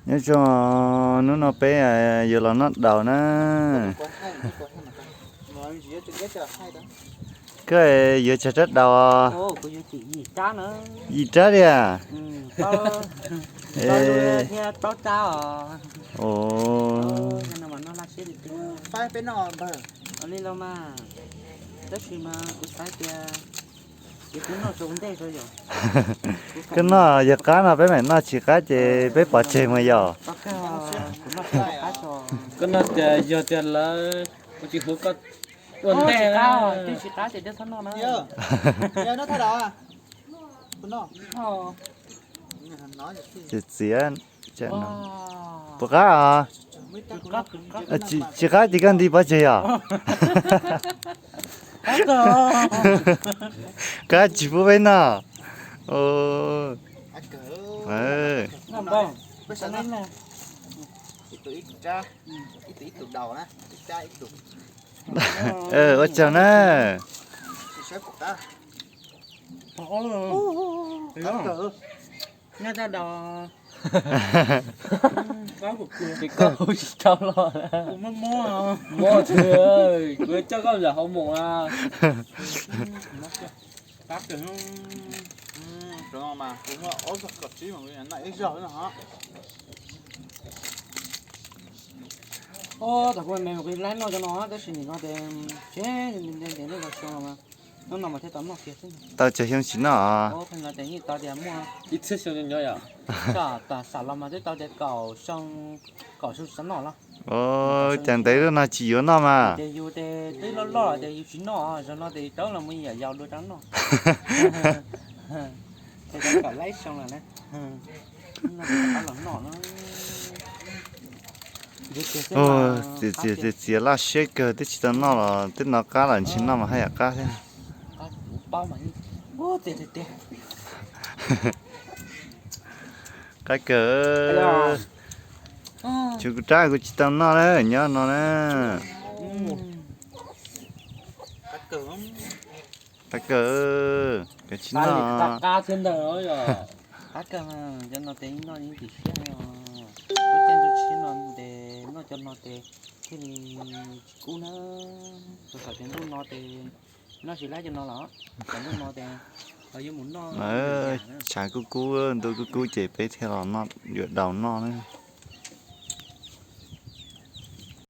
Nyob zoo, hnub no peb yuav los noj daus na. Koj yuav cog rab daus? Yim rab li a? Koj noj yog qab no peb mam noj, tsis qab ces peb pov tseg mus yom. Koj noj tias yog tias lawv ua tsis huv koj ua ntej na. Txiav txiav, puas qab os? Tsis qab ces koj nti pov tseg yom. Qab tsis pub peb noj. Ua tsaug na. Nyob rau daus. Ces koj hu tsis tau los. Mob, kuv coj koj lam hauv mus a. Tam kuv me kuv laib noj cov no tab sis nim no ces ntev ntev ntev ntev los xyoo los mas hnub no mas thiaj tau noj kiag xwb. Tau tsawg xyoo tsis noj? Ib txhiab xyoo nyob yom. Tam xam los mas twb tau tias kaum xyoo, kaum xyoo tsis tau noj los. Cas ntev lub no tsis yuav noj mas. Ces yus ces twb loj loj ces yus tsis noj, zaum no ces yus rov los mus yam yaus dua rov noj. Ces tau kaum laib xyoo lawm na. Los noj. Txiav txiav laj siab kawg, twb tsis tau noj los twb nov qab los ntshe noj mas haj yam qab thiab. Qab kawg. Tsuas kuv rab kuv tsis tau noj na, nyob no na. Qab kawg, kawg tsis noj. Qab kawg, cov no ces noj yeej tsis siab, lub caij ntuj tshiab no ces noj cov no ces thiaj li tsis kub na. Txog thaum ces ntuj no ces noj tsis laib cov no los, thaum ntuj no ces ho yuav mus noj. Tshav kub kub, ntuj kub kub ces peb thiaj los noj, yuav daus noj na.